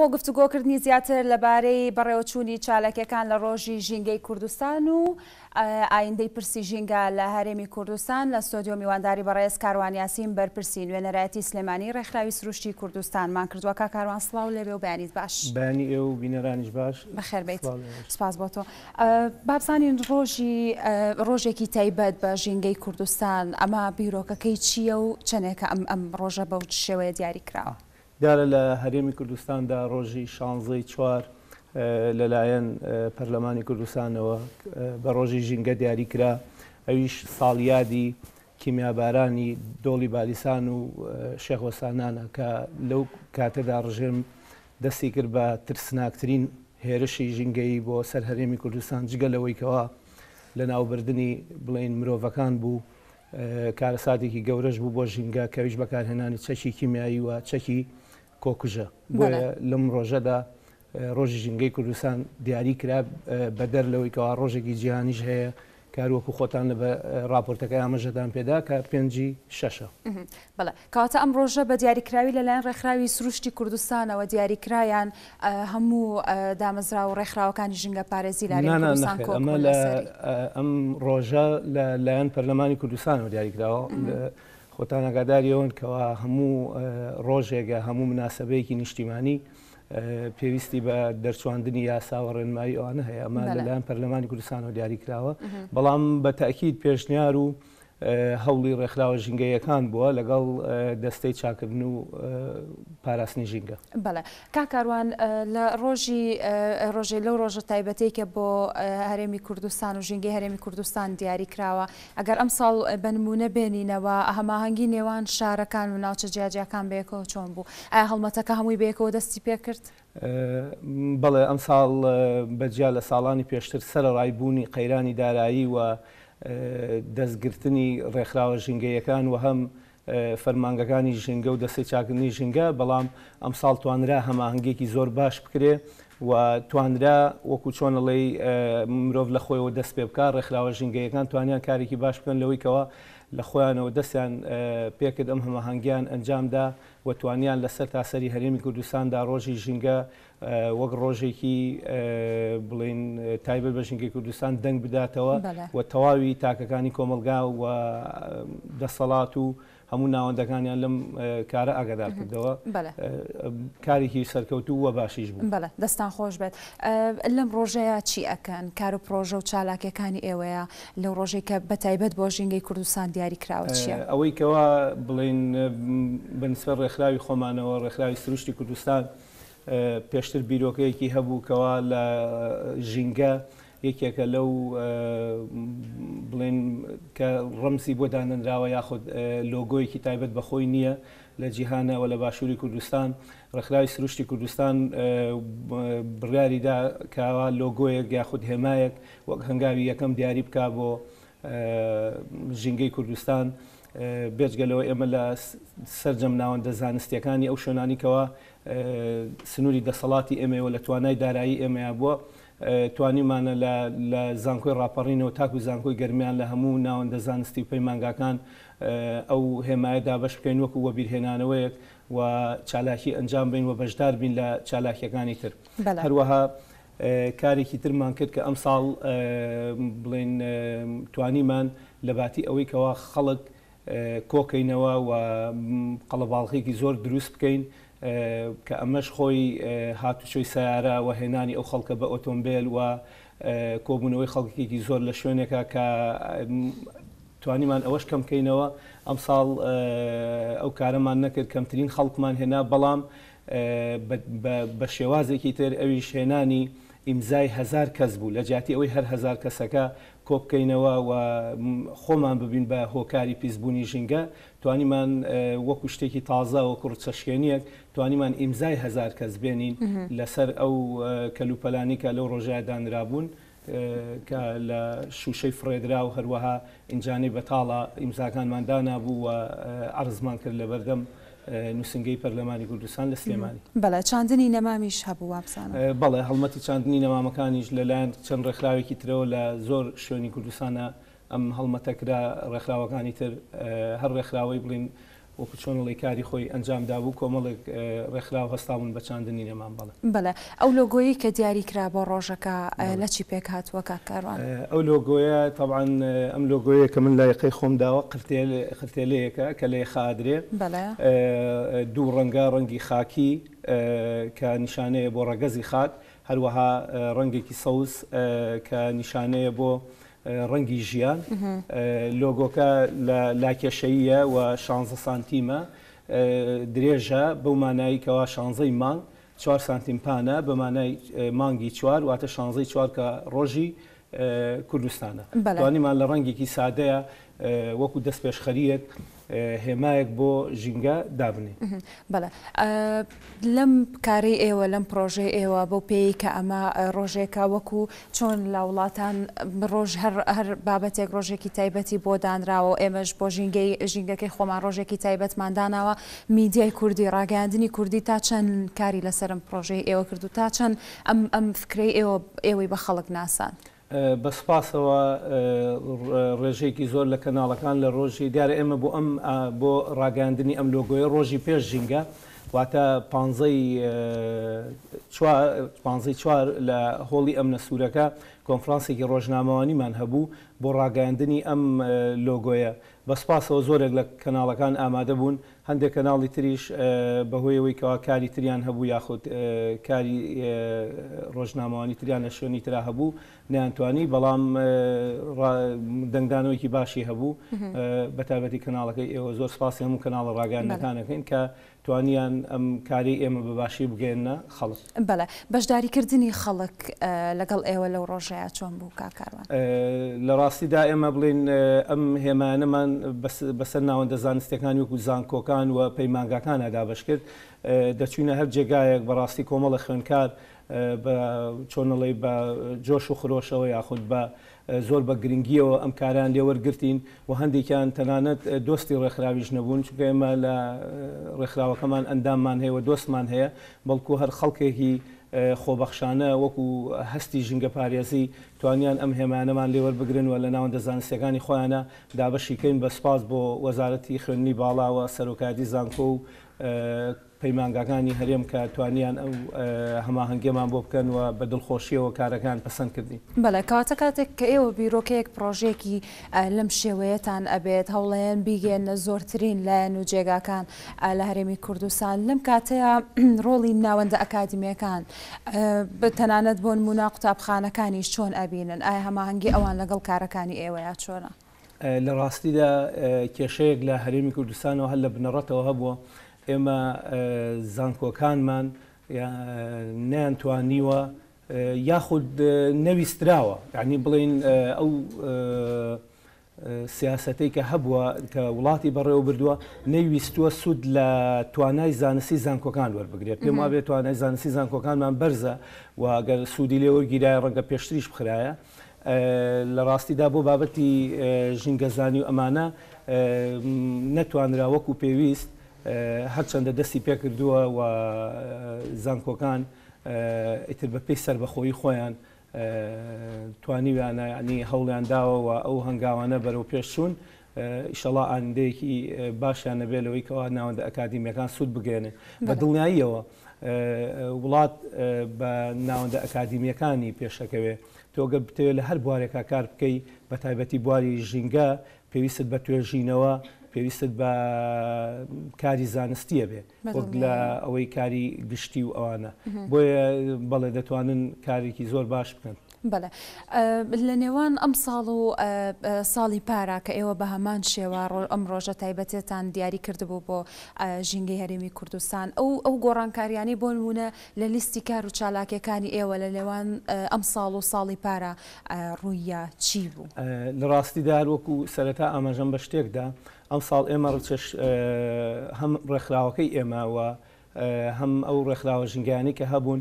بۆ گفتوگۆکردنی زیاتر لەبارەی بەڕێوەچوونی چالاکیەکان لە ڕۆژی ژینگەی کوردستان و ئایندەی پرسی ژینگە لە هەرێمی کوردستان لە ستۆدیۆ میوانداری بەڕێز کاروان یاسین بەرپرسی نوێنەرایەتی سلێمانی ڕێکخراوی سروشتی کوردستانمان کردووە. کاک کاروان سڵاو لێبێ و بەیانیت باش. بەیانی ئێوە و بینەرانیش باش. بەخێر بێیت. سپاس بۆ تۆ. با بزانین ڕۆژی ڕۆژێکی تایبەت بە ژینگەی کوردستان ئەمە بیرۆکەکەی چییە و چەندێکە ئەم ئەم ڕۆژە بەو شێوەیە دیاری کراوە؟ دیارە لە هەرێمی کوردستاندا ڕۆژی شانزەی چوار لەلایەن پەرلەمانی کوردستانەوە بە ڕۆژی ژینگە دیاری کرا، ئەویش ساڵیادی کیمیابارانی دۆڵی بالیسان و شێخ وەسانانە کە لەو کاتەدا ڕژێم دەستی کرد بە ترسناکترین هێرشی ژینگەیی بۆ سەر هەرێمی کوردستان، جگە لەوەی کەوا لەناوبردنی بڵێین مرۆڤەکان بوو، کارەساتێکی گەورەش بوو بۆ ژینگە کە ئەویش بەکارهێنانی چەکی کیمیایی و چەکی کۆکوژە. بۆیە لەم ڕۆژەدا ڕۆژی ژینگەی کوردستان دیاری کرا، بەدەر لەوەی کەوا ڕۆژێکی جیهانیش هەیە کە هەر وەکو خۆتان لە ڕاپۆرتەکەی ئاماژەتان پێدا کە پێنجی شەشە. بەڵێ، کەواتە ئەم ڕۆژە بە دیاریکراوی لەلایەن ڕێکخراوی سروشتی کوردستانەوە دیاریکرا یان هەموو دامەزراو و ڕێکخراوەکانی ژینگەپارێزی لە هەرێمی کوردستان کۆک بوون لەسەری؟ ئەم ڕۆژە لە لایەن پەرلەمانی کوردستانەوە دیاریکراوە. خۆتان ئاگاداری ئەوەن کەوا هەموو ڕۆژێک یا هەموو مناسەبەیەکی نیشتیمانی پێویستی بە دەرچواندنی یاسا و ڕێنمایی ئەوانە هەیە. ئەمە لەلایەن پەرلەمانی کوردستانەوە دیاریکراوە، بەڵام بە تەئکید پێشنیار و هەوڵی ڕێکخراوە ژینگەییەکان بووە لەگەڵ دەستەی چاککردن و پاراستنی ژینگە. بەڵێ کاک کاروان لە ڕۆژی ڕۆژێ لەو ڕۆژە تایبەتەی کە بۆ هەرێمی کوردستان و ژینگەی هەرێمی کوردستان دیاری کراوە ئەگەر ئەمساڵ بە نموونە بێنینەوە هەماهەنگی نێوان شارەکان و ناوچە جیاجیاکان بەیەکەوە چۆن بوو؟ ئایا هەڵمەتەکە هەمووی بەیەکەوە دەستی پێکرد؟ بەڵێ ئەمساڵ بە جیا لە ساڵانی پێشتر سەرەڕای بوونی قەیرانی دارایی و دەستگرتنی ڕێکخراوە ژینگەییەکان و هەم فەرمانگەکانی ژینگە و دەستەی چاککردنی ژینگە، بەڵام ئەمساڵ توانرا هەماهەنگییەکی زۆر باش بکرێ و توانرا وەکو چۆن ئەڵێی مرۆڤ لە خۆیەوە دەست پێ بکا، ڕێکخراوە ژینگەییەکان توانیان کارێکی باش بکەن لەوەی کەوا لە خۆیانەوە دەستیان پێکرد ئەم هەماهەنگییان ئەنجام دا و توانیان لە سەرتاسەری هەرێمی کوردستاندا ڕۆژی ژینگە وەک ڕۆژێکی بڵێین تایبەت بە ژینگەی کوردستان دەنگ بداتەوە و تەواوی تاکەکانی کۆمەڵگا و دەسەڵات و هەموو ناوەندەکانیان لەم کارە ئاگادار کردەوە. کارێکی سەرکەوتوو و باشیش بوو. بەڵێ دەستان خۆش بێت. لەم ڕۆژەیا چی ئەکەن؟ کار و پڕۆژە و چالاکیەکانی ئێوەیە لەو ڕۆژەی کە بە تایبەت بۆ ژینگەی کوردستان دیاری کراوە چیە؟ ئەوەی کەوا بڵێین بە نیسبەت ڕێکخراوی خۆمانەوە، ڕێکخراوی سروشتی کوردستان پێشتر بیرۆکەیەکی هەبوو کەوا لە ژینگە یەکێکە لەو بڵێن کە ڕەمزی بۆ دانەنراوە یاخود لۆگۆیەکی تایبەت بە خۆی نییە لە جیهانە و لە باشووری کوردستان ڕێکخراوی سروشتی کوردستان بڕیاری دا کەوا لۆگۆیەک یاخود هێمایەک وەک هەنگاوی یەکەم دیاری بکا بۆ ژینگەی کوردستان، بێجگە لەوە ئێمە لە سەرجەم ناوەندە زانستییەکانی ئەو شوێنانی کەوا سنووری دەسەڵاتی ئێمەیە و لە توانای دارایی ئێمەیا بووە توانیومانە لە لە زانکۆی ڕاپەڕینەوە تاکو زانکۆی گەرمیان لە هەموو ناوەندە زانستی و پەیمانگاکان ئەو هێمایە دابەش بکەین وەکو وەبیرهێنانەوەیەک و چالاکی ئەنجام بەین و بەشدار بین لە چالاکییەکانی تر. هەروەها کارێکی ترمان کرد کە ئەمساڵ بڵێین توانیمان لە باتی ئەوەی کەوا خەڵک کۆکەینەوە و قەڵەباڵغێکی زۆر دروست بکەین کە ئەمەش خۆی هاتوچۆی سەیارە و هێنانی ئەو خەڵکە بە ئۆتۆمبێل و کۆبوونەوەی خەڵکێکی زۆر لە شوێنێکە کە توانیمان ئەوەش کەم کەینەوە ئەمساڵ ئەو کارەمان نەکرد کەمترین خەڵکمان هێنا بەڵام بە شێوازێکی تر ئەویش هێنانی ئیمزای هەزار کەس بوو لە جیاتی ئەوەی هەر هەزار کەسەکە کۆبکەینەوە و خۆمان ببین بە هۆکاری پیسبوونی ژینگە توانیمان وەکو شتێکی تازە وەکو ڕچەشکێنیەک توانیمان ئیمزای هەزار کەس بێنین لەسەر ئەو کەلوپەلانەی کە لەو ڕۆژەیا دانرابوون کە لە شووشەی فڕێدراو هەروەها ئینجانەی بەتاڵە ئیمزاکانمان دانابوو و عەرزمان کرد لەبەردەم نووسینگەی پەرلەمانی کوردستان لە سلێمانی. بەڵێ چاندنی نەمامیش هەبوو وابزانم. بەڵێ هەڵمەتی چاندنی نەمامەکانیش لەلایەن چەند ڕێکخراوێکی ترەوە لە زۆر شوێنی کوردستانا ئەم هەڵمەتە کرا، ڕێکخراوەکانی تر هەر ڕێکخراوەی بڵێین وەکو چۆن ئەڵێی کاری خۆی ئەنجام دابوو، کۆمەڵێک ڕێکخراو هەستابوون بە چاندنی نەمام. بەڵێ. بەڵێ. ئەو لۆگۆیەی کە دیاری کرا بۆ ڕۆژەکە لە چی پێک هاتووە کاک کاروان؟ ئەو لۆگۆیە تەبعەن ئەم لۆگۆیە کە من لایقەی خۆم داوە قرتێلەیەکە کە لە یەخە ئەدرێ. بەڵێ. دوو ڕەنگە، ڕەنگی خاکی کە نیشانەیە بۆ ڕەگەزی خاک، هەروەها ڕەنگێکی سەوز کە نیشانەیە بۆ ڕەنگی ژیان. لۆگۆکە لە لاکێشەییە و شانزە سانتیمە درێژە، بەو مانایەی کەوا شانزەی مانگ چوار سانتیم پانە، بە مانای مانگی چوار، واتە شانزەی چوار کە ڕۆژی کوردستانە. توانیمان لە ڕەنگێکی سادەیا وەکو دەستپێشخەرییەک هێمایەک بۆ ژینگە دابنێین. بەڵێ. لەم کارەی ئێوە، لەم پڕۆژەی ئێوە، بەو پێیەی کە ئەمە ڕۆژێکە وەکو چۆن لە وڵاتان ڕۆژ هەر هەر بابەتێک ڕۆژێکی تایبەتی بۆ دانراوە و ئێمەش بۆ ژینگەی ژینگەکەی خۆمان ڕۆژێکی تایبەتمان داناوە، میدیای کوردی، ڕاگەیاندنی کوردی تا چەند کاری لەسەر ئەم پڕۆژەی ئێوە کرد و تا چەند ئەم ئەم فکرەی ئێوە ئێوەی بە خەڵک ناساند؟ بە سوپاسەوە ڕێژەیەکی زۆر لە کەناڵەکان لە ڕۆژی دیارە ئێمە بۆ ئەم بۆ ڕاگەیاندنی ئەم لۆگۆیە ڕۆژی پێش ژینگە واتە پانزەی چوار پانزەی چوار لە هۆڵی ئەمنە سوورەکە کۆنفرانسێکی ڕۆژنامەوانیمان هەبوو بۆ ڕاگەیاندنی ئەم لۆگۆیە بە سوپاسەوە زۆرێک لە کەناڵەکان ئامادە بوون هەندێک کەناڵی تریش بەهۆی ئەوەی کەوا کاری تریان هەبوو یاخود کاری ڕۆژنامەوانی تریان لە شوێنی ترا هەبوو نەیانتوانی بەڵام دەنگدانەوەیەکی باشی هەبوو بە تایبەتی کەناڵەکەی ئێوە زۆر سپاسی هەموو کەناڵە ڕاگەیاندنەکان ئەکەین کە توانیان ئەم کارەی ئێمە بە باشی بگەیەننە خەڵک. بەڵێ بەشداریکردنی خەڵک لەگەڵ ئێوە لەو ڕۆژەیا چۆن بوو کاک کاروان؟ لە ڕاستیدا ئێمە بڵێین ئەم هێمایانەمان بەسەر ناوەندە زانستیەکانی وەکو زانکۆکان و پەیمانگاکانا دابەش کرد. دەچوینە هەر جێگایەک بەڕاستی کۆمەڵە خوێندکار بە چۆن ئەڵێی بە جۆش و خرۆشەوە یاخود بە زۆر بە گرنگییەوە ئەم کارەیان لێ وەرگرتین و هەندێکیان تەنانەت دۆستی ڕێکخراویش نەبوون، چونکە ئێمە لە ڕێکخراوەکەمان ئەنداممان هەیە و دۆستمان هەیە، بەڵکو هەر خەڵکێکی خۆبەخشانە وەکو هەستی ژینگەپارێزی توانیان ئەم هێمایانەمان لێ وەربگرن و لە ناوەندە زانستییەکانی خۆیانا دابەشی کەین، بە سوپاس بۆ وەزارەتی خوێندنی باڵا و سەرۆکایەتی زانکۆ و پەیمانگاکانی هەرێم کە توانیان ئەو هەماهەنگیەمان بۆ بکەن و بە دڵخۆشیەوە کارەکەیان پەسەند کردین. بەڵێ کەواتە کاتێک کە ئێوە بیرۆکەیەک پڕۆژەیەکی لەم شێوەیەتان ئەبێت هەوڵەیەن بیگەیەننە زۆرترین لایەن و جێگاکان لە هەرێمی کوردستان لەم کاتەیا ڕۆڵی ناوەندە ئەکادیمیەکان تەنانەت بۆ نموونە قوتابخانەکانیش چۆن ئەبینن ئایا هەماهەنگی ئەوان لەگەڵ کارەکانی ئێوەیا چۆنە؟ لە ڕاستیدا کێشەیەک لە هەرێمی کوردستانەوە هەر لە بنەڕەتەوە هەبووە، ئێمە زانکۆکانمان نەیانتوانیوە یاخود نەویستراوە یانی بڵێین ئەو سیاسەتەی کە هەبووە کە وڵاتی بەڕێوە بردووە نەیویستووە سوود لە توانای زانستی زانکۆکان وەربگرێت پێم وابێت توانای زانستی زانکۆکانمان بەرزە و گەر سوودی لێ وەرگیرایە ڕەنگە پێشتریش بخرایە لە ڕاستیدا بۆ بابەتی ژینگەزانی و ئەمانە نەتوانرا وەکو پێویست هەرچەندە دەستی پێکردووە و زانکۆکان ئیتر بە پێی سەربەخۆیی خۆیان توانیویانە یانی هەوڵیان داوە و ئەو هەنگاوانە بەرەو پێش چوون ئیشەڵا ئایندەیەکی باشیان نەبێت لەوەی کەوا ناوەندە ئەکادیمیەکان سوود بگەێنێ بە دڵنیاییەوە وڵات بە ناوەندە ئەکادیمیەکانی پێشەکەوێ تۆ گەر بتەوێت لە هەر بوارێکا کار بکەی بە تایبەتی بواری ژینگە پێویستت بە توێژینەوە پێویستت بە کاری زانستیە بێ وەک لە ئەوەی کاری گشتی و ئەوانە بۆیە بەڵێ دەتوانن کارێکی زۆر باش بکەن. بەڵێ لە نێوان ئەمساڵ و ساڵی پارا کە ئێوە بە هەمان شێوە ئەم ڕۆژە تایبەتێتان دیاری کردبوو بۆ ژینگەی هەرێمی کوردستان ئەو ئەو گۆڕانکاریانەی بۆ نموونە لە لیستی کار و چالاکیەکانی ئێوە لە نێوان ئەمساڵ و ساڵی پارا ڕووییا چی بوو؟ لە ڕاستیدا هەر وەکو سەرەتا ئاماژەم بە شتێک دا، ئەمساڵ ئێمە ڕچەش هەم ڕێکخراوەکەی ئێمە و هەم ئەو ڕێکخراوە ژینگەیانەی کە هەبوون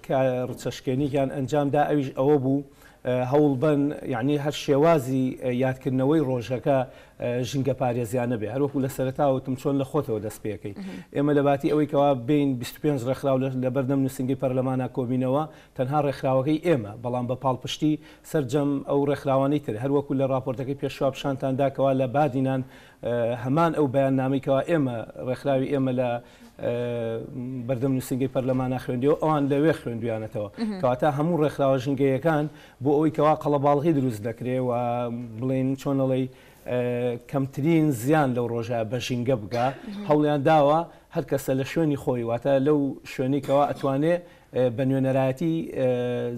کە ڕچەشکێنیکیان ئەنجام دا ئەویش ئەوە بوو هەوڵ بەن یعنی هەر شێوازی یادکردنەوەی ڕۆژەکە ژینگەپارێزیانە بێ. هەروەکو لە سەرەتا وتم چۆن لە خۆتەوە دەست پێکەی. ئێمە لە باتی ئەوەی کەوا بێین 25 ڕێکخراو لە بەردەم نووسینگەی پەرلەمانا کۆبینەوە، تەنها ڕێکخراوەکەی ئێمە، بەڵام بە پاڵپشتی سەرجەم ئەو ڕێکخراوانەی تر، هەروەکو لە ڕاپۆرتەکەی پێشوە پیشانتان دا کەوا لە بادینان هەمان ئەو بەیاننامەی کەوا ئێمە ڕێکخراوی ئێمە لە بەردەم نووسینگەی پەرلەمانا خوێندیەوە ئەوان لەوێ خوێندویانەتەوە. کەواتە هەموو ڕێکخراوە ژینگەیەکان بۆ ئەوەی کەوا قەڵەباڵغی دروست نەکرێ و بڵێین چۆن ئەڵێی کەمترین زیان لەو ڕۆژە بە ژینگە بگا هەوڵیان داوە هەر کەسە لە شوێنی خۆی واتە لەو شوێنەی کەوا ئەتوانێ بە نوێنەرایەتی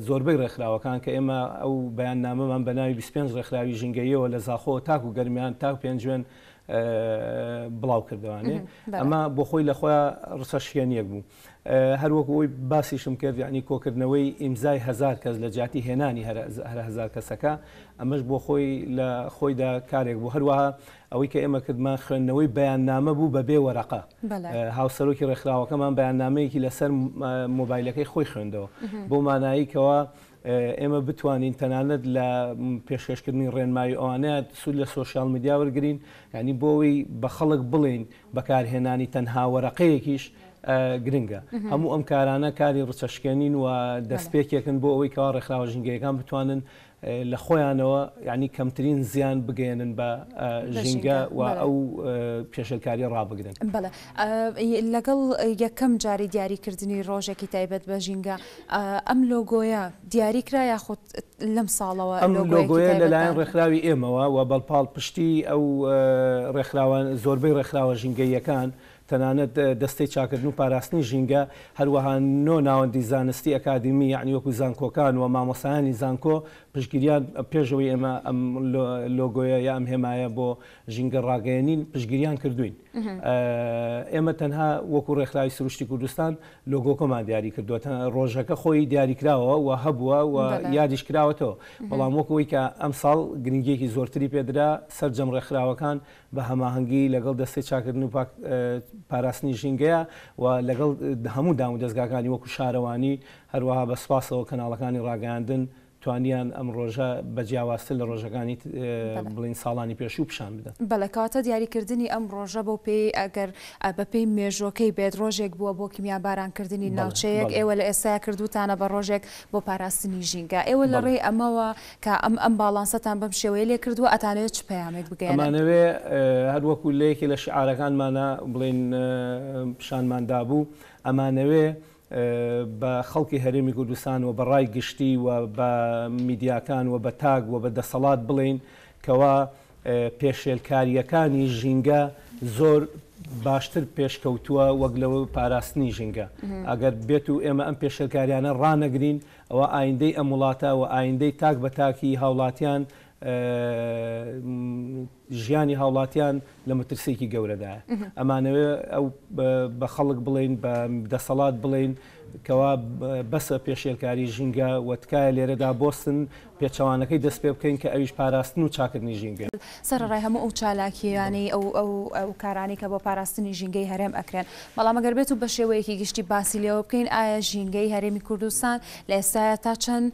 زۆربەی ڕێکخراوەکان کە ئێمە ئەو بەیاننامەمان بە ناوی 25 ڕێکخراوی ژینگەییەوە لە زاخۆ تاکو گەرمیان تاک پێنجوێن بڵاو کردوانێ ئەمە بۆ خۆی لە خۆیان ڕچەشکێنیەک بوو. هەر وەکو ئەوەی باسیشم کرد یانی کۆکردنەوەی ئیمزای هەزار کەس لە جیاتی هێنانی هەر هەزار کەسەکە ئەمەش بۆ خۆی لە خۆیدا کارێک بوو هەروەها ئەوەی کە ئێمە کردمان خوێندنەوەی بەیاننامە بوو بەبێ وەرەقە هاوسەرۆکی ڕێکخراوەکەمان بەیاننامەیەکی لەسەر مۆبایلەکەی خۆی خوێندەوە بۆ مانایی کەوا ئێمە بتوانین تەنانەت لە پێشکەشکردنی ڕێنمایی ئەوانە سوود لە سۆشیال میدیا وەرگین یعنی بۆ ئەوەی بە خەڵک بڵێین بەکارهێنانی تەنها وەرەقەیەکیش گرنگە. هەموو ئەم کارانە کاری ڕچەشکێنین و دەستپێکێکن بۆ ئەوەی کەوا ڕێکخراوە ژینگەیەکان بتوانن لە خۆیانەوە یانی کەمترین زیان بگەیەنن بە ژینگە و ئەو پێشێلکاریە ڕابگرن. بەڵێ لەگەڵ یەکەم جاری دیاریکردنی ڕۆژێکی تایبەت بە ژینگە ئەم لۆگۆیە دیاری کرا یاخود لەم ساڵەوە ئەم لۆگۆیە لەلایەن ڕێکخراوی ئێمەوە و بە پاڵپشتی ئەو ڕێکخراوە زۆربەی ڕێکخراوە ژینگەییەکان تەنانەت دەستەی چاکردن و پاراستنی ژینگە، هەروەها نۆ ناوەندی زانستی ئەکادیمی یەعنی وەکو زانکۆکان و مامۆستایانی زانکۆ پشتگیریان پێش ئەوەی ئێمە ئەم لۆگۆیە یا ئەم هێمایە بۆ ژینگە ڕاگەیەنین پشتگیریان کردووین. ئێمە تەنها وەکو ڕێکخراوی سروشتی کوردستان لۆگۆکەمان دیاری کردووە، ڕۆژەکە خۆی دیاریکراوە و هەبووە و یادیش کراوەتەوە، بەڵام وەکو ئەوەی کە ئەمساڵ گرنگییەکی زۆرتری پێدرا، سەرجەم ڕێکخراوەکان بە هەماهەنگی لەگەڵ دەستەی چاککردن و پاراستنی ژینگەیە و لەگەڵ هەموو دامودەزگاکانی وەکو شارەوانی، هەروەها بە سوپاسەوە کەناڵەکانی ڕاگەیاندن توانیان ئەم ڕۆژە بە جیاوازتر لە ڕۆژەکانی بڵێین ساڵانی پێشوو پیشان بدەن. بەڵێ، کەواتە دیاریکردنی ئەم ڕۆژە بەو پێیەی ئەگەر بە پێی مێژووەکەی بێت ڕۆژێک بووە بۆ کیمیابارانکردنی ناوچەیەک، ئێوە لە ئێستایا کردووتانە بە ڕۆژێک بۆ پاراستنی ژینگە. ئێوە لە ڕێی ئەمەوە کە ئەم ئەم باڵانسەتان بەم شێوەیە لێ کردووە ئەتانەوێت چ پەیامێک بگەیەنن؟ ئەمانەوێ هەر وەکو لە یەکێ لە شیعارەکانمانا بڵێین پیشانمان دابوو، ئەمانەوێ بە خەڵکی هەرێمی کوردستان و بە ڕای گشتی و بە میدیاکان و بە تاک و بە دەسەڵات بڵێین کەوا پێشێلکارییەکانی ژینگە زۆر باشتر پێشکەوتووە وەک لەوە پاراستنی ژینگە. ئەگەر بێتو ئێمە ئەم پێشێلکاریانە ڕانەگرین ئەوا ئایندەی ئەم وڵاتە و ئایندەی تاک بە تاکی هاوڵاتیان ژیانی هاوڵاتیان لە مەترسیەکی گەورەدایە. ئەمانەوێ ئەو بە خەڵک بڵێین، بە دەسەڵات بڵێین کەوا بەسە پێشێلکاری ژینگە و تکایە لێرەدا بۆستن، پێچەوانەکەی دەست پێ بکەین کە ئەویش پاراستن و چاکردنی ژینگەیە. سەرەڕای هەموو ئەو چالاکییانەی ئەو ئەو کارانەی کە بۆ پاراستنی ژینگەی هەرێم ئەکرێن، بەڵام ئەگەر بێت و بە شێوەیەکی گشتی باسی لێوە بکەین ئایا ژینگەی هەرێمی کوردستان لە ئێستایا تا چەند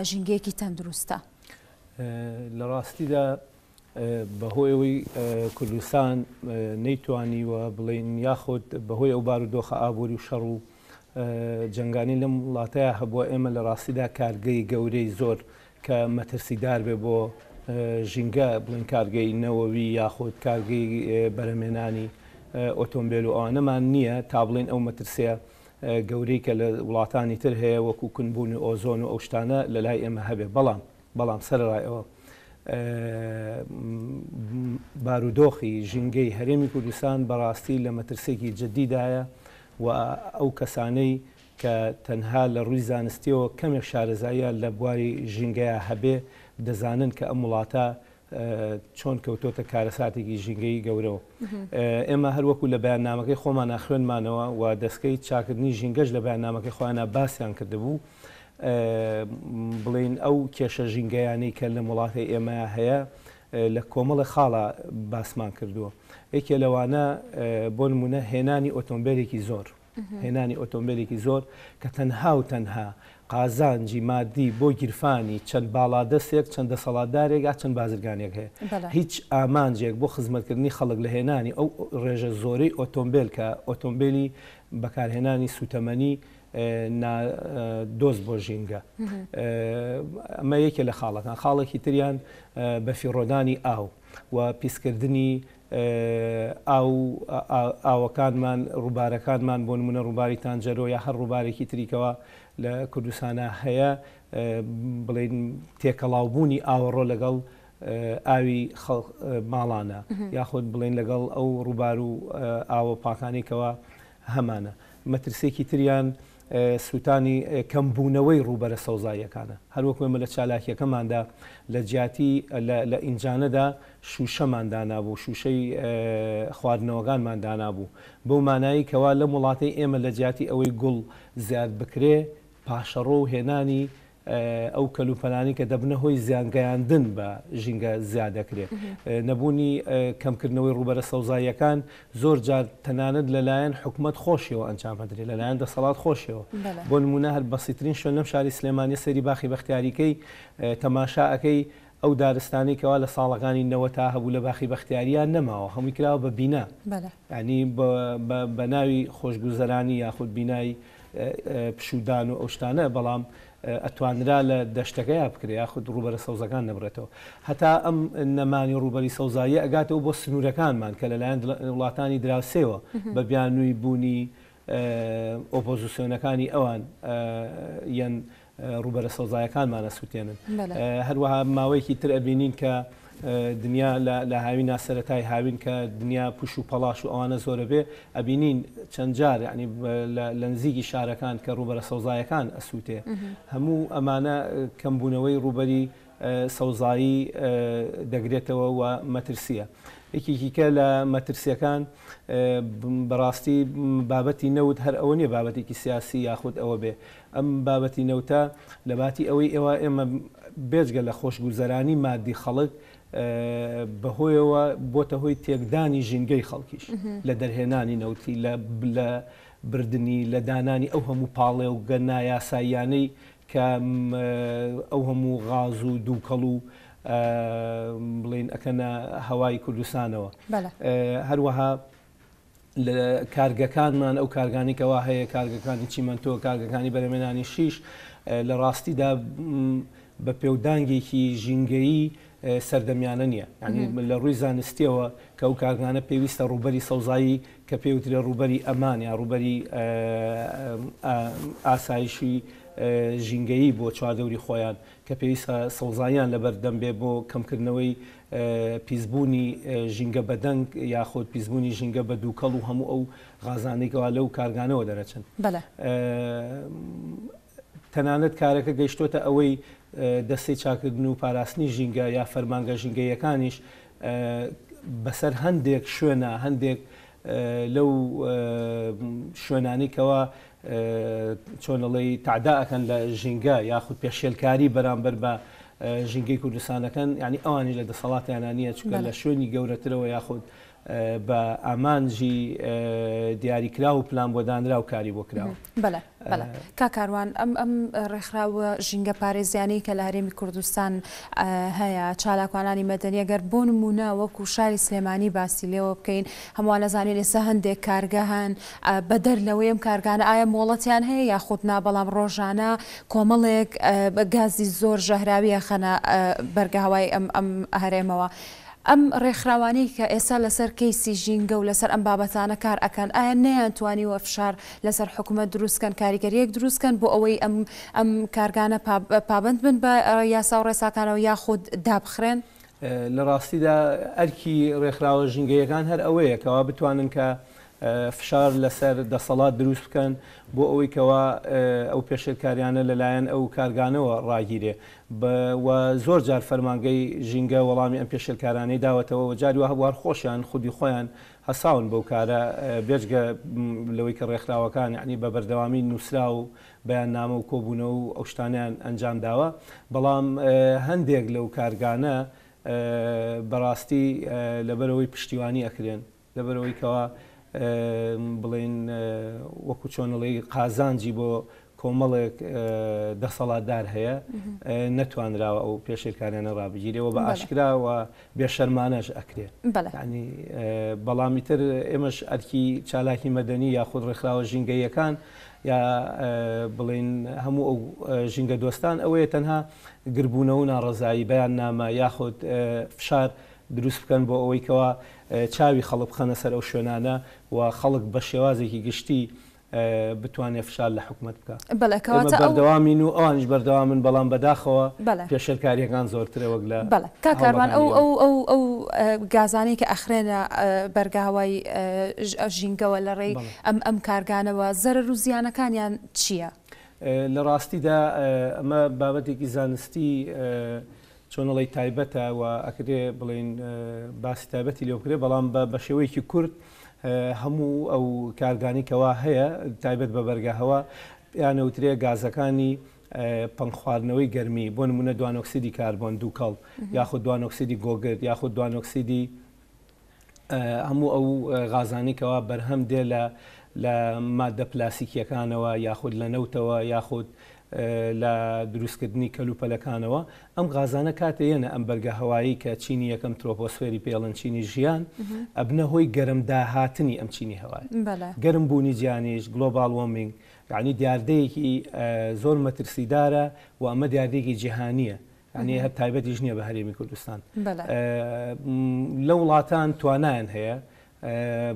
ژینگەیەکی تەندروستە؟ لە ڕاستیدا بەهۆی ئەوەی کوردستان نەیتوانیوە بڵێین یاخود بەهۆی ئەو بارودۆخە ئابووری و شەڕ و جەنگانی لەم وڵاتەیا هەبووە ئێمە لە ڕاستیدا کارگەی گەورەی زۆر کە مەترسیدار بێ بۆ ژینگە بڵێن کارگەی نەوەوی یاخود کارگەی بەرهەمهێنانی ئۆتۆمبێل و ئەوانەمان نییە تا بڵێن ئەو مەترسیە گەورەی کە لە وڵاتانی تر هەیە وەکو کونبوونی ئۆزۆن و ئەو شتانە لە لای ئێمە هەبێ بەڵام بەڵام سەرەڕای ئەوە بارودۆخی ژینگەی هەرێمی کوردستان بەڕاستی لە مەترسێکی جددیدایە و ئەو کەسانەی کە تەنها لە ڕووی زانستیەوە کەمێک شارەزاییان لە بواری ژینگەیا هەبێ دەزانن کە ئەم وڵاتە چۆن کەوتۆتە کارەساتێکی ژینگەیی گەورەوە. ئێمە هەر وەکو لە بەیاننامەکەی خۆمانا خوێندمانەوە و دەستکەی چاکردنی ژینگەش لە بەیاننامەکەی خۆیانا باسیان کردبوو بڵێین ئەو کێشە ژینگەیانەی کە لەم وڵاتەی ئێمە هەیە لە کۆمەڵە خاڵا باسمان کردووە. یەکێ لەوانە بۆ نمونە هێنانی ئۆتۆمبێلێکی زۆر. هێنانی ئۆتۆمبێلێکی زۆر کە تەنها و تەنها قازانجی مادی بۆ گیرفانی چەند باڵادەستێک، چەند دەسەڵاتدارێک یا چەند بازرگانێک هەیە. هیچ ئامانجێک بۆ خزمەتکردنی خەڵک لە هێنانی ئەو ڕێژە زۆرەی ئۆتۆمبێل کە ئۆتۆمبێلی بەکارهێنانی سووتەمەنی نا دۆست بۆ ژینگە. ئەمە یەکێ لە خاڵەکان. خاڵێکی تریان بەفیڕۆدانی ئاو و پیسکردنی ئاو ئاوەکانمان، ڕووبارەکانمان بۆ نموونە ڕووباری تانجەرۆ یا هەر ڕووبارێکی تری کەوا لە کوردستانا هەیە بڵێین تێکەڵاوبوونی ئاوەڕۆ لەگەڵ ئاوی ماڵانە یاخود بڵێین لەگەڵ ئەو ڕووبار و ئاوە پاکانەی کەوا هەمانە. مەترسییەکی تریان سووتانی کەمبوونەوەی ڕووبەرە سەوزاییەکانە. هەروەکو ئێمە لە چالاکییەکەماندا لە جیاتی لە ئینجانەدا شووشەمان دانابوو، شووشەی خواردنەوەکانمان دانابوو. بەو مانایەی کەوا لەم وڵاتەی ئێمە لە جیاتی ئەوەی گوڵ زیاد بکرێ، پاشەڕۆ و هێنانی ئەو کەلوپەلانەی کە دەبنە هۆی زیانگەیاندن بە ژینگە زیاد دەکرێت. نەبوونی کەمکردنەوەی ڕووبەرە سەوزاییەکان زۆر جار تەنانەت لەلایەن حکومەت خۆشیەوە ئەنجام ئەدرێت، لەلایەن دەسەڵات خۆشیەوە. بۆ نموونە هەر بەسیترین شوێن لەم شاری سلێمانیە سەیری باخی بەختیاریکەی تەماشا ئەکەی ئەو دارستانەی کەوا لە ساڵەکانی نەوەتا هەبوو لە باخی بەختیاریا نەماوە هەمووی کراوە بە بینا یانی بە ناوی خۆشگوزەرانی یاخود بینای پشوودان و ئەو شتانە بەڵام ئەتوانرا لە دەشتەکەیا بکرێ یاخود ڕووبەرە سەوزەکان نەبڕێتەوە هەتا ئەم نەمانی ڕووبەری سەوزاییە ئەگاتەوە بۆ سنوورەکانمان کە لەلایەن وڵاتانی دراوسێوە بە بیانووی بوونی ئۆپۆزیسیۆنەکانی ئەوان یەن ڕووبەرە سەوزایەکانمان ئەسوتێنن. هەروەها ماوەیەکی تر ئەبینین کە دنیا لە هاوینا سەرەتای هاوین کە دنیا پوش و پەڵاش و ئەوانە زۆرە بێ ئەبینین چەند جار یعنی لە نزیکی شارەکان کە ڕووبەرە سەوزایەکان ئەسووتێ هەموو ئەمانە کەمبوونەوەی ڕووبەری سەوزایی دەگرێتەوە و مەترسییە. یەکێکی کە لە مەترسیەکان بەڕاستی بابەتی نەوت هەر ئەوە نییە بابەتێکی سیاسی یاخود ئەوە بێ ئەم بابەتی نەوتە لەباتی ئەوەی ئێوە ئێمە بێجگە لە خۆشگوزەرانی مادی خەڵک بەهۆیەوە بۆتە هۆی تێکدانی ژینگەی خەڵکیش لە دەرهێنانی نەوتی لە بردنی لە دانانی ئەو هەموو پاڵێوگە نایاساییانەی کە ئەو هەموو غاز و دووکەڵ و بڵێین ئەکەنە هەوای کوردستانەوە. هەروەها لە کارگەکانمان ئەو کارگانەی کەوا هەیە کارگەکانی چیمەنتۆ کارگەکانی بەرهەمێنانی شیش لە ڕاستیدا بە پێودانگێکی ژینگەیی سەردەمیانە نییە یعنی لە ڕووی زانستیەوە کە ئەو کارگانە پێویستە ڕووبەری سەوزایی کە پێوترێ ڕووبەری ئەمان یا ڕووبەری ئاسایشی ژینگەیی بۆ چواردەوری خۆیان کە پێویستە سەوزاییان لەبەردەم بێ بۆ کەمکردنەوەی پیسبوونی ژینگە بە دەنگ یاخود پیسبوونی ژینگە بە دووکەڵ و هەموو ئەو غازانەی کەوا لەو کارگانەوە دەرەچن. تەنانەت کارەکە گەیشتۆتە ئەوەی دەستەی چاکردن و پاراستنی ژینگە یا فەرمانگە ژینگەییەکانیش بەسەر هەندێک شوێنە هەندێک لەو شوێنانەی کەوا چۆن ئەڵێی تەعدا ئەکەن لە ژینگە یاخود پێشێلکاری بەرامبەر بە ژینگەی کوردستان ئەکەن یعنی ئەوانیش لە دەسەڵاتیانە نییە چونکە لە شوێنی گەورەترەوە یاخود بە ئامانجی دیاریکراو و پلان بۆ دانراو کاری بۆ کراوە. بەلێ بەلێ کاک کاروان ئەم ئەم ڕێکخراوە ژینگە پارێزیانەی کە لە هەرێمی کوردستان هەیە چالاکوانانی مەدەنی ئەگەر بۆ نموونە وەکو شاری سلێمانی باسی لێوە بکەین هەمووان ئەزانین ئێستا هەندێک کارگە هەن بەدەر لەوەی ئەم کارگانە ئایا مۆڵەتیان هەیە یاخود نا بەڵام ڕۆژانە کۆمەڵێک گازی زۆر ژەهراوی ئەخەنە بەرگەهەوای ئەم ئەم هەرێمەوە ئەم ڕێکخراوانەی کە ئێستا لەسەر کەیسی ژینگە و لەسەر ئەم بابەتانە کار ئەکەن ئایا نەیانتوانیوە فشار لەسەر حکومەت دروست کەن کاریگەریەک دروست کەن بۆ ئەوەی ئەم ئەم کارگانە پابەند بن بە یاسا و ڕێساکانەوە یاخود دابخرێن؟ لە ڕاستیدا ئەرکی ڕێکخراوە ژینگەیەکان هەر ئەوەیە کەوا بتوانن کە فشار لەسەر دەسەڵات دروست بکەن بۆ ئەوەی کەوا ئەو پێشێلکاریانە لەلایەن ئەو کارگانەوە ڕاگیرێ و زۆر جار فەرمانگەی ژینگە وەڵامی ئەم پێشێلکارانەی داوەتەوە و جاری وا هەبوو هەر خۆشیان خودی خۆیان هەساون بەو کارە بێجگە لەوەی کە ڕێکخراوەکان یەعنی بە بەردەوامی نووسراو و بەیاننامە و کۆبوونەوە و ئەو شتانەیان ئەنجام داوە بەڵام هەندێک لەو کارگانە بەڕاستی لەبەرئەوەی پشتیوانی ئەکرێن لەبەرئەوەی کەوا. بڵێین وەکو چۆنڵی قازانجی بۆ کۆمەڵێک دەسەڵاتدار هەیە نەتوانراوە ئەو پێشێلکاریانە ڕابگیرێ و بە ئاشکرا و بێ شەرمانەش ئەکرێ. یانی بەڵام ئیتر ئێمەش ئەرکی چالاکی مەدەنی یاخود ڕێکخراوە ژینگەییەکان یا بڵێین هەموو ئەو ژینگە دۆستان ئەوەیە تەنها گربوونەوە و ناڕەزایی بەیاننامە یاخود فشار دروست بکەن بۆ ئەوەی کەوا چاوی خەڵک بخەنە سەر ئەو شوێنانە و خەڵک بە شێوازێکی گشتی بتوانێت فشار لە حکومەت بکا. بەڵێ ئێمە کەواتە ئەو. بەردەوامین و ئەوانیش بەردەوامن بەڵام بەداخەوە بەڵێ. پێشێلکارییەکان زۆرترە وەک لە بەڵێ کاک کاروان هەوڵەکانی ئەو ئێمە. ئەو ئەو ئەو گازانەی کە ئەخرێنە بەرگە هەوای ژینگەوە لە ڕێی بەڵێ. ئەم ئەم کارگانەوە زەرەر و زیانەکانیان چییە؟ لە ڕاستیدا ئەمە بابەتێکی زانستی چۆن ئەڵێی تایبەتە و ئەکرێ بڵێین باسی تایبەتی لێ بکرێ بەڵام بە شێوەیەکی کورت هەموو ئەو کارگانەی کەوا هەیە تایبەت بە بەرگە هەوا پێیان ئەوترێ گازەکانی پەنگخواردنەوەی گەرمی بۆ نمونە دوانۆکسیدی کاربۆن دووکەڵ یاخود دوانۆکسیدی گۆگرد یاخود دوانۆکسیدی هەموو ئەو غازانەی کەوا بەرهەم دێ لە لە ماددە پلاسیکییەکانەوە یاخود لە نەوتەوە یاخود لە دروستکردنی کەلوپەلەکانەوە، ئەم غازانە کاتێ یەنە ئەم بەرگە هەوایەی کە چینی یەکەم ترۆپۆسفێری پێڵن چینی ژیان ئەبنە هۆی گەرم داهاتنی ئەم چینی هەوایە. گەرم بوونی جیهانیش، global warming، یەعنی دیاردەیەکی زۆر مەترسیدارە و ئەمە دیاردەیەکی جیهانییە یانی هەر تایبەتیش نییە بە هەرێمی کوردستان. لە وڵاتان توانایان هەیە،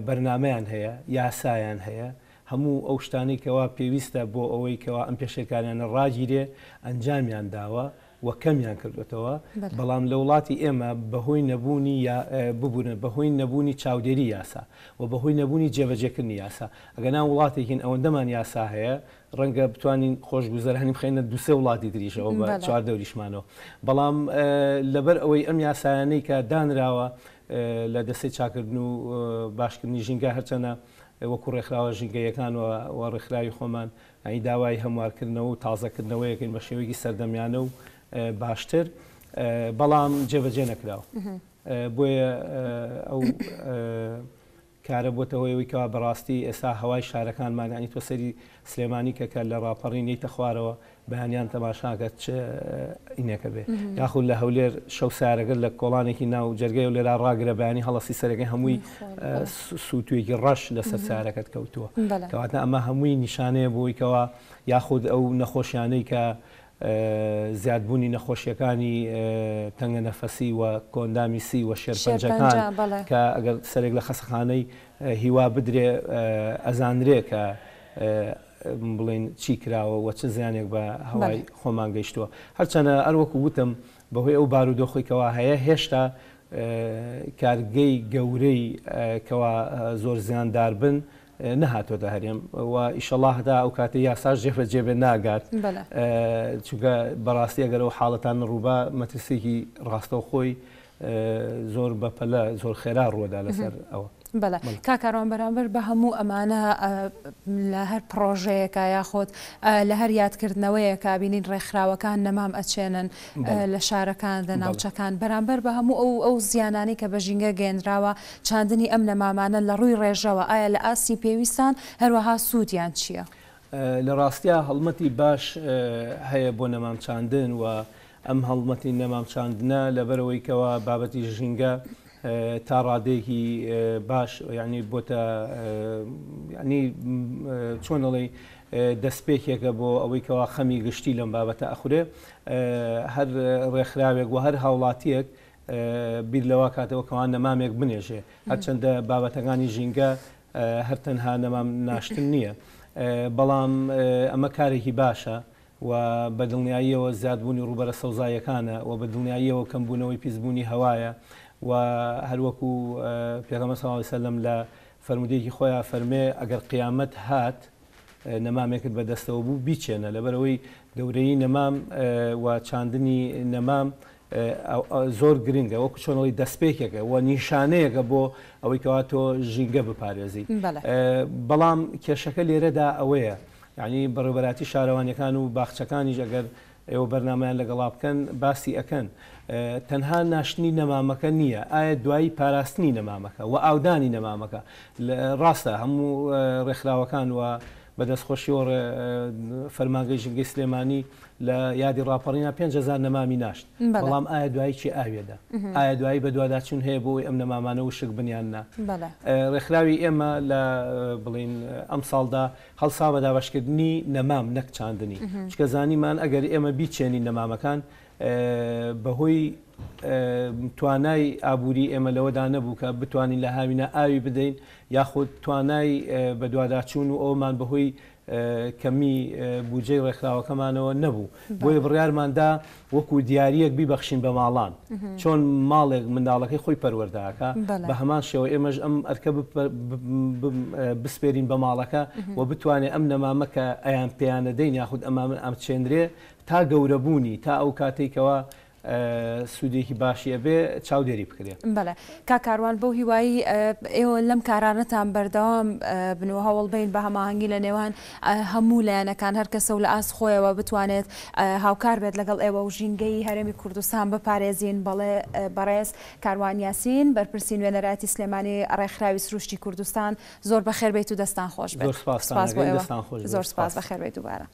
بەرنامەیان هەیە، یاسایان هەیە، هەموو ئەو شتانەی کەوا پێویستە بۆ ئەوەی کەوا ئەم پێشێلکاریانە ڕاگیرێ ئەنجامیان داوە و کەمیان کردوێتەوە، بەڵام لە وڵاتی ئێمە بەهۆی نەبوونی یا ببورن بەهۆی نەبوونی چاودێری یاسا و بەهۆی نەبوونی جێبەجێکردنی یاسا، ئەگەنا وڵاتێکین ئەوەندەمان یاسا هەیە ڕەنگە بتوانین خۆشگوزەرانی بخەینە دوسێ وڵاتی تریشەوە بە چواردەوریشمانەوە، بەڵام لەبەر ئەوەی ئەم یاسایانەی کە دانراوە لە دەستەی چاکردن و باشکردنی ژینگە هەرچەنە وەکو ڕێکخراوە ژینگەیەکان و ڕێکخراوی خۆمان یانی داوای هەموارکردنەوە و تازەکردنەوەیەکەین بە شێوەیەکی سەردەمیانە و باشتر بەڵام جێبەجێ نەکراوە بۆیە ئەو کارە بۆتە هۆی ئەوەی کەوا بەڕاستی ئێستا هەوای شارەکانمان یانی تۆ سەیری سلێمانی کە کە لە ڕاپەڕین یەیتە خوارەوە بەیانیان تەماشاکە چ ئینێکە بێ یاخود لە هەولێر شەو سارەکەت لە کۆڵانێکی ناو جەرگەی هەولێرا ڕاگرە بەیانی هەڵەسی سەرەکەی هەمووی سووتوێکی ڕەش لەسەر سارەکەت کەوتووە کەواتە ئەمە هەمووی نیشانەیە بۆی کەوا یاخود ئەو نەخۆشیانەی کە زیادبوونی نەخۆشیەکانی تەنگەنەفەسی و کۆئەندامی سی و شێرپەنجەکان کە ئەگەر سەرێک لە خەسەخانەی هیوا بدرێ ئەزانرێ کە بڵێین چی کراوە و چ زیانێک بە هەوای خۆمان گەیشتووە. هەرچەنە هەر وەکو وتم بەهۆی ئەو بارودۆخەی کەوا هەیە هێشتا کارگەی گەورەی کەوا زۆر زیاندار بن نەهاتۆتە هەرێم و ئیشەڵا هەتا ئەو کاتەی یاساش جێبەجێ بێت ناگات چونکە بەڕاستی ئەگەر ئەو حاڵەتانە ڕووبا مەترسیەکی ڕاستەوخۆی زۆر بەپەلە زۆر خێرا ڕووەدا لەسەر ئەوە. بەڵێ کاک کاروان بەرامبەر بە هەموو ئەمانە لە هەر پڕۆژەیەکا یاخود لە هەر یادکردنەوەیەکا بینین ڕێکخراوەکان نەمام ئەچێنن لە شارەکان لە ناوچەکان بەرامبەر بە هەموو ئەو ئەو زیانانەی کە بە ژینگە گەیەنراوە چاندنی ئەم نەمامانە لە ڕووی ڕێژەوە ئایا لە ئاستی پێویستان، هەروەها سوودیان چییە؟ لە ڕاستیا هەڵمەتی باش هەیە بۆ نەمام چاندن و ئەم هەڵمەتی نەمام چاندنە لەبەرئەوەی کەوا بابەتی ژینگە تا ڕادەیەکی باش یانی بۆتە یانی چۆن ئەڵێی دەستپێکێکە بۆ ئەوەی کەوا خەمی گشتی لەم بابەتە ئەخورێ هەر ڕێکخراوێک و هەر هاوڵاتیەک بیر لەوە کاتەوە کەوا نەمامێک بنێژێ هەرچەندە بابەتەکانی ژینگە هەر تەنها نەمام ناشتن نییە بەڵام ئەمە کارێکی باشە و بە دڵنیاییەوە زیادبوونی ڕووبەرە سەوزاییەکانە و بە دڵنیاییەوە کەمبوونەوەی پیسبوونی هەوایە و هەروەکو پێغەمبەر صلی اللە علیه وسلم لە فەرموودەیەکی خۆیا فەرمێ ئەگەر قیامەت هات نەمامێکت بە دەستەوە بوو بیچێنە لەبەرئەوەی گەورەیی نەمام و چاندنی نەمام زۆر گرنگە وەکو چۆن ئەڵێی دەستپێکێکە و نیشانەیەکە بۆ ئەوەی کەوا تۆ ژینگە بپارێزی بەڵام کێشەکە لێرەدا ئەوەیە یعنی بەڕێوبەراتی شارەوانیەکان و باخچەکانیش ئەگەر ئێوە بەرنامەیان لەگەڵا بکەن باسی ئەکەن تەنها ناشتنی نەمامەکە نییە ئایا دوایی پاراستنی نەمامەکە و ئاودانی نەمامەکە ڕاستە هەموو ڕێکخراوەکان و بە دەستخۆشیەوە فەرمانگەی ژینگەی سلێمانی لە یادی ڕاپەڕینا 5000 نەمامی ناشت بەڵام ئایا دوایی کێ ئاوێدا ئایا دوایی بەدواداچوون هەیە بۆ ئەوەی ئەم نەمامانە وشک بن یان نا ڕێکخراوی ئێمە لە بڵین ئەمساڵدا هەڵسا بە دابەشکردنی نەمام نەک چاندنی، چونکە زانیمان ئەگەر ئێمە بیچێنین نەمامەکان بەهۆی توانای ئابووری ئێمە لەوەدا نەبوو کە بتوانین لە هاوینە ئاوی بدەین یاخود توانای بەدواداچوون و ئەومان بەهۆی کەمی بودجەی ڕێکخراوەکەمانەوە نەبوو بۆیە بڕیارماندا وەکو دیارییەک بیبەخشین بە ماڵان، چۆن ماڵێک منداڵەکەی خۆی پەروەردە ئەکا، بە هەمان شێوە ئێمەش ئەم ئەرکە بسپێرین بە ماڵەکە و بتوانێ ئەم نەمامە کە ئەیان پێیانەدەین یاخود ئەمامە ئەمچێنرێ تا گەورەبوونی تا ئەو کاتەی کەوا سوودێکی باشی ئەبێ چاودێری بکرێ. بەڵێ کاک کاروان بەو هیوایەی ئێوە لەم کارانەتان بەردەوام بن و هەوڵ بەین بە هەماهەنگی لە نێوان هەموو لایەنەکان هەر کەسە و لە ئاست خۆیەوە بتوانێت هاوکار بێت لەگەڵ ئێوە و ژینگەی هەرێمی کوردستان بپارێزین بەڵێ بەڕێز کاروان یاسین بەرپرسی نوێنەرایەتی سلێمانی ڕێکخراوی سروشتی کوردستان زۆر بەخێر بێیت و دەستان خۆش بێت زۆر سپاستان سپاس بۆ ئەکەین ئێوە دەستان خۆش بێت زۆر سپاس سپاس. بەخێر بێیت دووبارە.